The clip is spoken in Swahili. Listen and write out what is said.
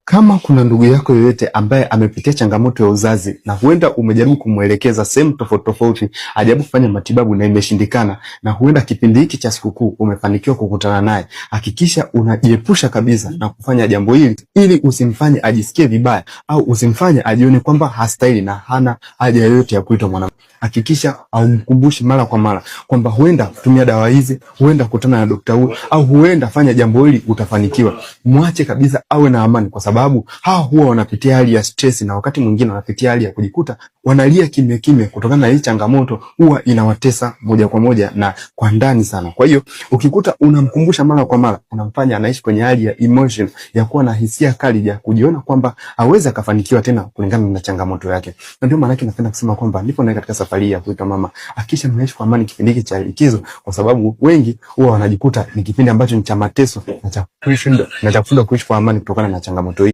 Kama kuna ndugu yako yoyote ambaye amepitia changamoto ya uzazi na huenda umejaribu kumwelekeza sehemu tofauti tofauti, ajaribu kufanya matibabu na imeshindikana, na huenda kipindi hiki cha sikukuu umefanikiwa kukutana naye, hakikisha unajiepusha kabisa na kufanya jambo hili, ili usimfanye ajisikie vibaya au usimfanye ajione kwamba hastahili na hana haja yoyote ya kuitwa mwanamke. Hakikisha haumkumbushi mara kwa mara kwamba huenda kutumia dawa hizi, huenda kutana na dokta huyu, au huenda fanya jambo hili utafanikiwa. Mwache kabisa awe na amani, kwa sababu hawa huwa wanapitia hali ya stress, na wakati mwingine wanapitia hali ya kujikuta wanalia kimya kimya kutokana na hii changamoto, huwa inawatesa moja kwa moja na kwa ndani sana. Kwa hiyo ukikuta unamkumbusha mara kwa mara, unamfanya anaishi kwenye hali ya emotion ya kuwa na hisia kali ya kujiona kwamba hawezi akafanikiwa tena kulingana na changamoto yake. Na ndio maana yake napenda kusema kwamba nipo naye katika safari ya kuitwa mama, hakikisha mnaishi kwa amani kipindi hiki cha likizo, kwa sababu wengi huwa wanajikuta ni kipindi ambacho ni cha mateso na cha kushindwa kuishi kwa amani kutokana na changamoto.